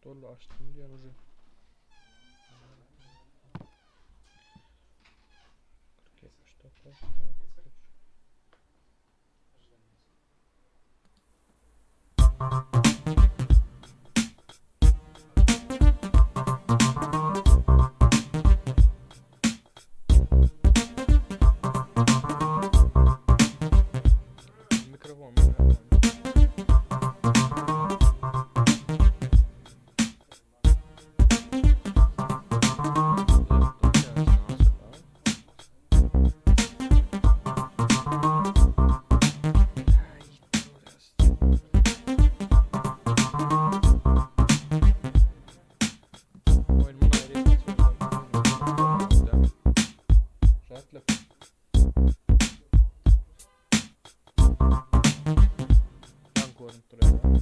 Doldy açdym diýen uje. 40 79 43. Mikrofon, mikrofon. Şatlyk. Tank görünüp duruyor.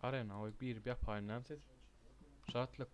Arena oý girip ýapaýyn näme siz? Şatlyk.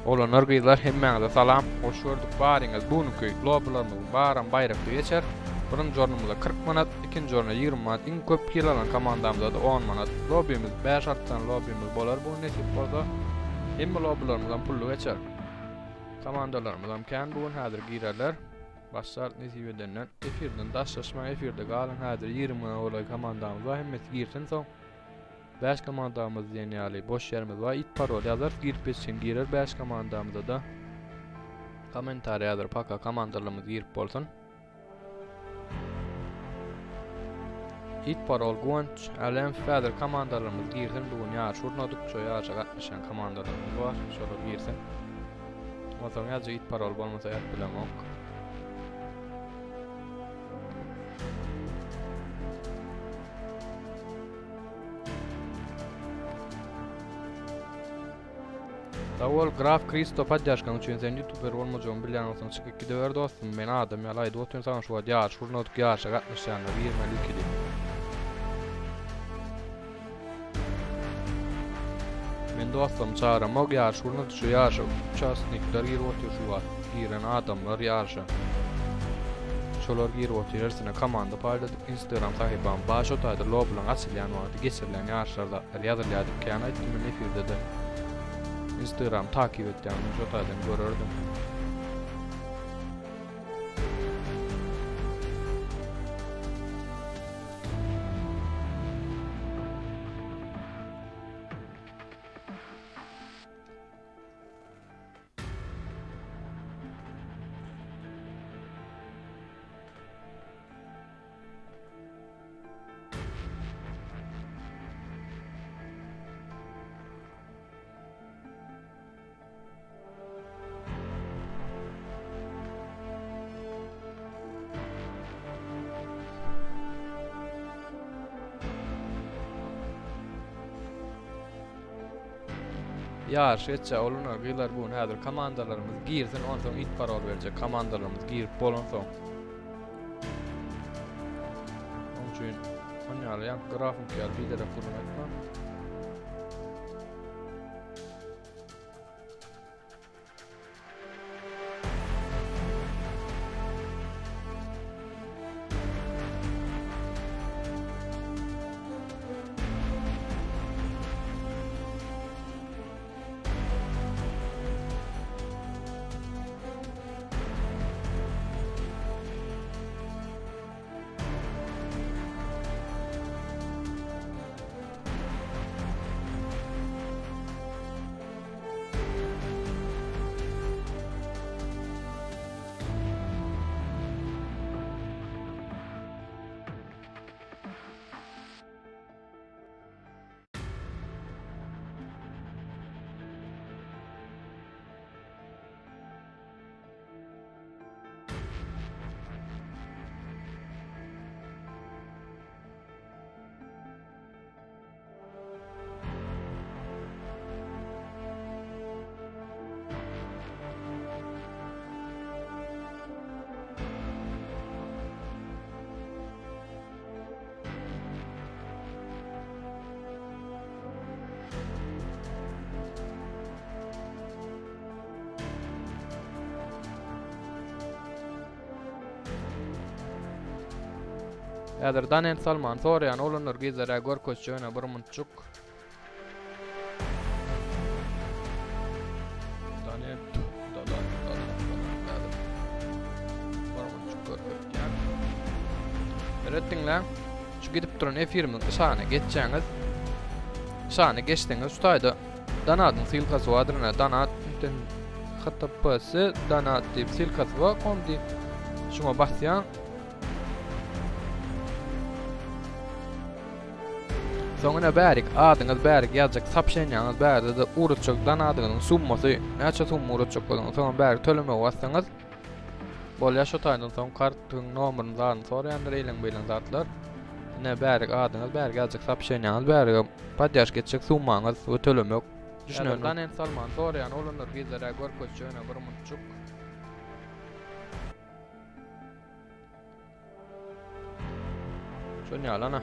Oglanlar gyzlar hemmäňize salam hoş gördük baryňyz bu günki lobylarymyzyň baram baýrakly geçer birinji ornumyza 40 manat ikinji orna 20 manat iň köp kil alan komandamyzada 10 manat lobimiz 5-6 sany lobimiz bolar bu gün nesip bolsa hemme lobylarymyzam pully geçer komandalarymyzam kän bu gün häzir girerler başlar nesip edenden efirden daşlaşmaň efirde galyň häzir 20 golaý komandamyz bar hemmesi girsin soň Bäş komandamyz diýen ýaly boş ýerimiz bar. It parol ýazarys, girip geçsin girer bäş komandamyza-da. Kommentariýa ýazyr paka komandalarymyz girip bolsun. It parol Guwanç Älem häzir komandalarymyz girsin bu gün ýaryş gurnadyk şo ýaryşa gatnaşýan komandalarymyz bar şolar girsin. Onsoň ýazjak it parol bolmasa ýazyp bilemok. Sag bol Graf Kristo podderžkaň üçin sen ýutuber bolmajagymy bilýän bolsaň çykyp gidiber dostum men adam ýaly aýdyp otyryn saňa şu wagt ýaryş gurnadyk ýaryşa gatnaşýanlar girmeli ikili. Men dostlarymy çagyramok ýaryş gurnadyk şu ýaryşa uçastnikler girip otyr şu wagt giren adamlar ýaryşa şolar girip otyr hersine komanda paýladyk Instagram sahypam bar şo taýda loblaň açylýan wagty geçirilýän ýaryşlar zatlar ýazylýar diýip kän aýtdym men efirde-de Instagram takyp etýän şo taýdan görerdim. Ýaryş geçýär oglanlar gyzlar bu gün häzir komandalarymyz girsin onsoň it parol berjek komandalarymyz girip bolansoň. Onuň üçin on ýaly ýaňky grafik ýaly biderek gürrüň etme. Häzir Danent salmany soraýan oglanlar gyzlara görkezçi ýöne bir munçuk. Danent, dadan, dadan, dadan, häzir. Bir munçuk görkezýän. Seret diňläň. Şu gidip duran efirimiziň yşagyna geçýäňiz. Yşagyna geçseňiz şu taýda Donatyň sylkasy bardyr ine donat htps donat diýip sylkasy bar kom diýip şuňa basýaň. Soň ine bärik adyňyz bärik ýazjak sapşenýaňyz bärde-de ugratjak donatyňyzyň summasy näçe summa ugratjak bolsaňyz soňam bärik tölemegi bassaňyz bolýar şo taýdan soň kartyň nomerini zadyny soraýandyr eýleň beýleň zatlar. Ine bärik adyňyz bärik ýazjak sapşenýaňyz bärige Podýaşka etjek summaňyz we tölemek. Düşünerli. Danent salmany soraýan oglanlar gyzlara görkezçi ýöne bir munçuk. Şon ýaly ana.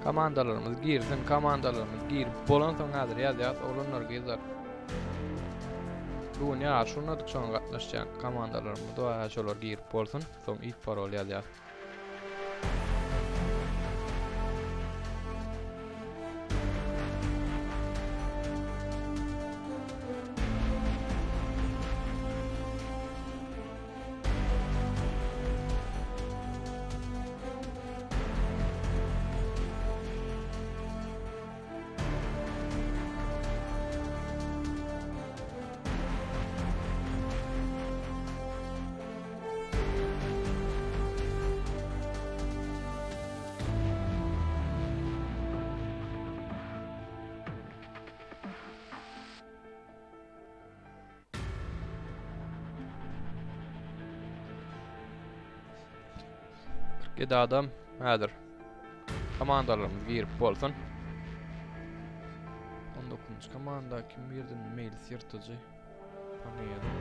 Komandalarymyz girsin, komandalarymyz girip bolansoň häzir ýazýas oglanlar gyzlar. Bu gün ýaryş gurnadyk şoňa gatnaşýan komandalarymyz bar, şolar girip bolsun, soň it parol ýazýas. 47 adam häzir komandalarymyz girip bolsun. 19 komanda kim girdi? Meýlis ýyrtyjy. Tanýadym.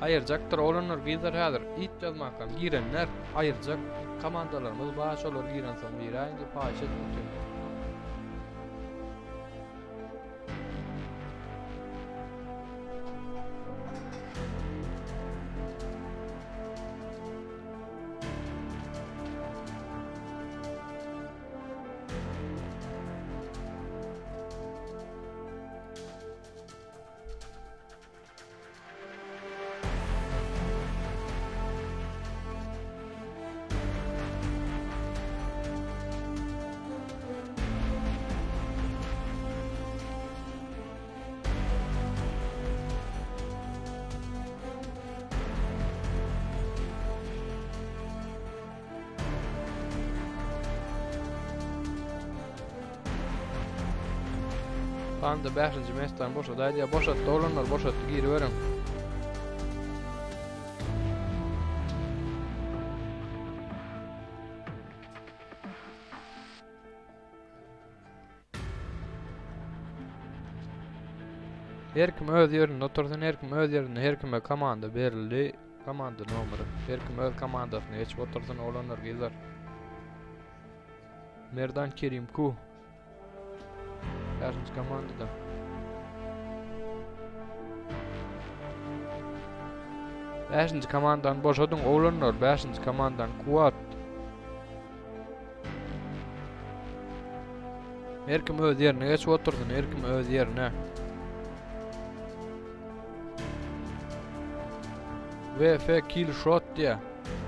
Aýyrjakdyr oglanlar gyzlar häzir it ýazmakam girenler aýyrjak komandalarymyz bar şolar girensoň giräýiň diýip haýyş edip otyryn. Panda 5-nji mestan boşady aýdýar. Boşatdy oglanlar, boşatdy giriberiň. Her kim öz ýerinde otursyn, her kim öz ýerinde, her kime komanda berildi. Komanda nomeri. Her kim öz komandasyna geçip otursyn, oglanlar, gyzlar. Merdan Kerim Ku. Bäşinji komandada. Bäşinji komandany boşadyň, oglanlar. Bäşinji komandan Kuwat. Her kim öz ýerine geçip otursyn, her kim öz ýerine. VF kill shot diýä.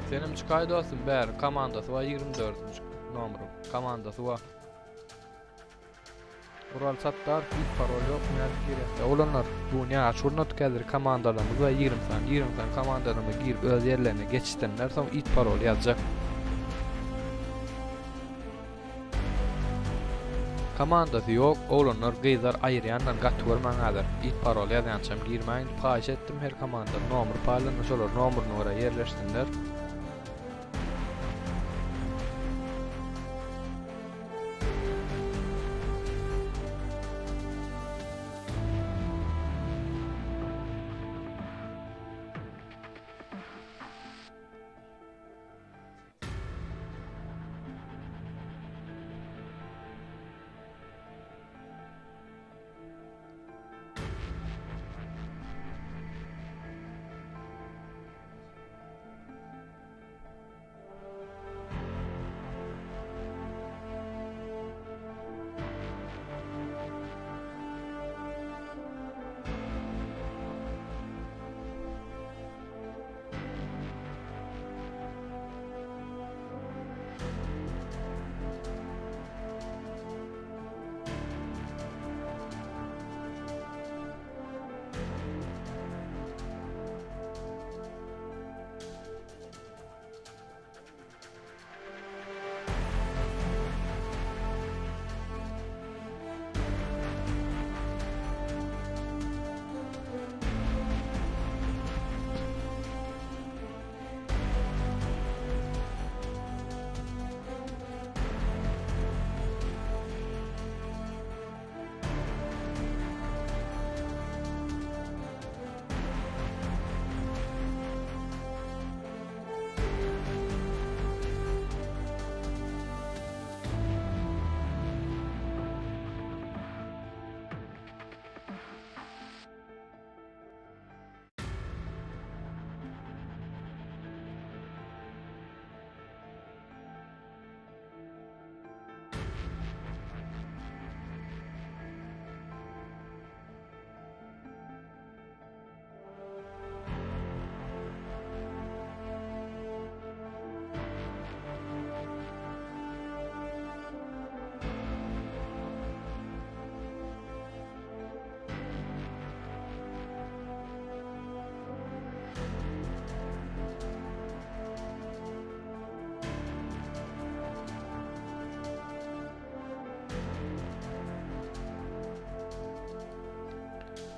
Senem çykaý dostum bäri komandasy bar 24-nji nomeryň komandasy bar. Ural Sattar hiç parol ýok nädip girýäs. Oglanlar bu ne aç gurnadyk häzir komandalarymyz bar 20 sany 20 sany komandalarymyz girip öz ýerlerine geçsinler soň it parol ýazjak. Komandasy ýok oglanlar gyzlar aýyrýandan gaty görmäň häzir it parol ýazýançam girmäň diýip haýyş etdim her komanda nomer paýlandy şolar nomeryna görä ýerleşsinler.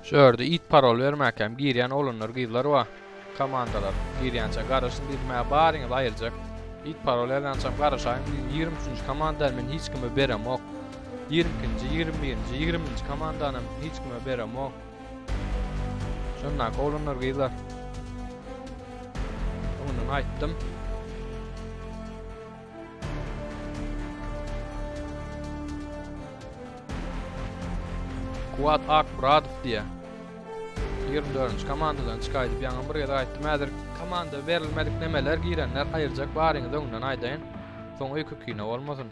Şu ýerde it parol bermäkäm girýän oglanlar gyzlar bar. Komandalar girýänçä garaşyň diýdim hä baryňyzy aýyrjak. It parol ýazýançam garaşaýyň diýdim. 23-nji komandany men hiç kime beremok. 22-nji, 21-nji, 20-nji komandanam hiç kime beremok. Şondaky oglanlar gyzlar. Öňünden aýtdym. Kuwat Akmyradow diýýär. 24-nji komandadan çykaýdyp ýaňy bir gezek aýtdym. Häzir komanda berilmedik nemeler girenler aýyrjak baryňyzy öňünden aýdaýyn. Soň öýke-kine bolmasyn.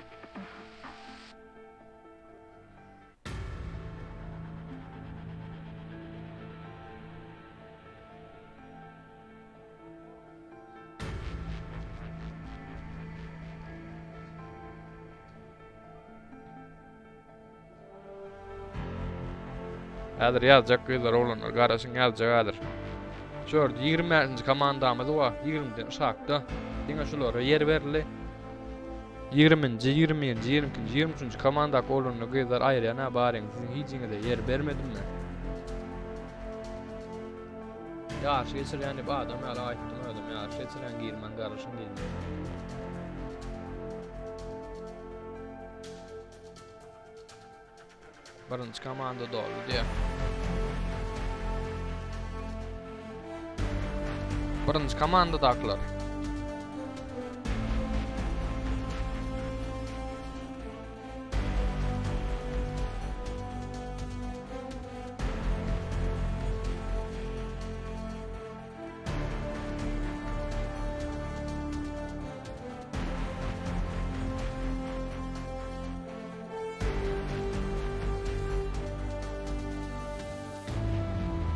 Häzir ýazjak gyzlar oglanlar garaşyň ýazjak häzir. Şu ýerde 25-nji komandamyz bar. 20-den aşakda. Diňe şulara ýer berildi. 20-nji, 21-nji, 22-nji, 23-nji komandaky oglanlar gyzlar aýyrýan ha baryň siziň hijiňize ýer bermedim men. Ýaryş geçirýän diýip adam ýaly aýtdym özüm ýaryş geçirýän girmän garaşyň diýdim. Birinji komanda doldy diýýär. Birinji komandadakylar.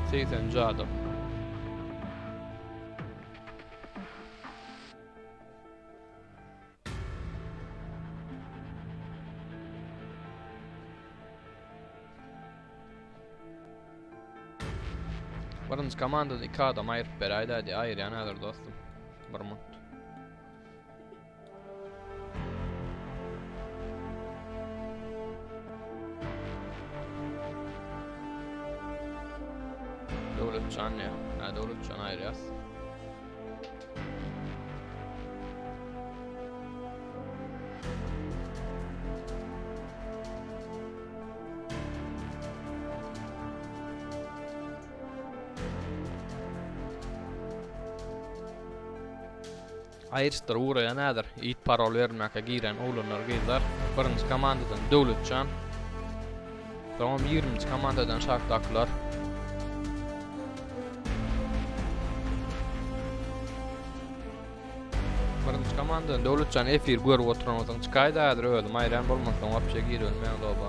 Seksenji adam. Birinji komandada iki adam aýryp beräýdä diýýär. Aýyrýan häzir dostum. Bir minut. Döwletjan diýýär. Hä, Döwletjan aýyrýas. Aýryşdyr ugraýan häzir. It parol bermäkä giren oglanlar gyzlar. Birinji komandadan Döwletjan. Soňam 20-nji komandadan Şahdakylar. Birinji komandadan Döwletjan efir görüp oturan bolsaň çykaýda häzir özüm aýran bolmasaň wapşe giribilmeýäň doba.